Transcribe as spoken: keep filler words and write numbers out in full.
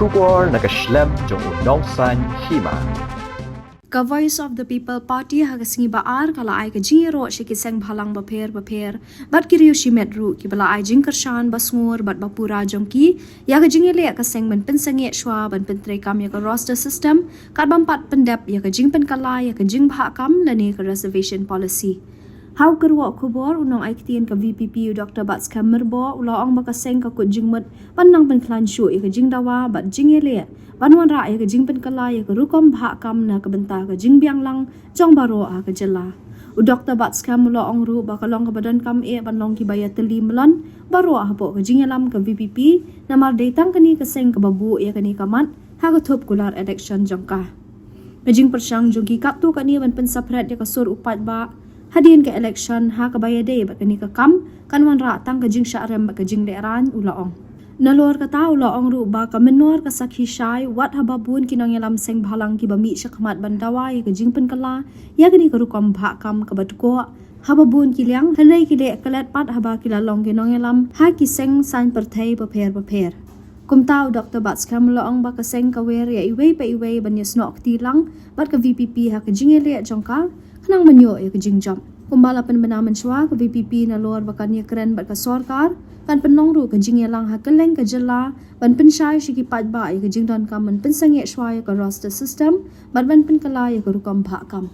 Khubor na ka shlem jong u Nongsaiñ Hima. Ka Voice of the People Party ha ka sngi ba ar ka la ai ka jingïaroh sha ki seng bhalang bapher bapher bad ki riew shimet ruh kiba la ai jingkyrshan ba sngur bad ba pura jong ki ïa ka jingïaleh ka seng ban pynsangeh shuwa ban pyntreikam ïa ka roster system, kat bym pat pyndep ïa ka jingpynkylla ïa ka jingbhah kam lane ka reservation policy. Ha u kyrwoh khubor, u nongai ktien ka V P P u Doctor Batskhem Myrboh u la ong ba ka seng ka kut jingmut ban nang pynkhlaiñ shuh ïa ka jingdawa bad jingïaleh ban wanrah ïa ka jingpynkylla ïa ka rukom bhah kam na ka bynta ka jingbiang lang jong baroh ha ka jylla. U Doctor Batskhem u la ong ruh ba ka long kaba donkam eh ban long kiba ïatylli mlien baroh hapoh ka jingïalam ka V P P, namar dei tang kane ka seng kaba buh ïa kane ka mat ha ka thup kular election jong ka. Ka jingpyrshang jong ki katto katne ban pynsaphriang ïa ka sur u paidbah hadien ka election ha kaba ïadei bad kane ka kam kan wanrah tang ka jingshah rem bad ka jinglehrain, u la ong. Nalor kata, u la ong ruh ba ka mynnor ka sakhi shai wat haba bun ki nongïalam seng bhalang kiba mih shakhmat ban dawa ïa ka jingpynkylla ïa kane ka rukom bhah kam kaba dkoh haba bun ki liang, hynrei ki leh klet pat haba ki la long ki nongïalam ha ki seng saiñ pyrthei bapher bapher. Kumta, u Doctor Batskhem u la ong ba ka seng ka wer ïa iwei pa iwei ban ïasnoh kti lang bad ka V P P ha ka jingïaleh jong ka khnang ban ïoh ïa ka jingjop. Kumba la pynbna mynshuwa, ka V P P nalor ba kan ïakren bad ka sorkar kan pynlong ruh ka jingïalang ha kylleng ka jylla ban pynshai sha ki paidbah ïa ka jingdonkam ban pynsangeh shuwa ïa ka roster system bad ban pynkylla ïa ka rukom bhah kam.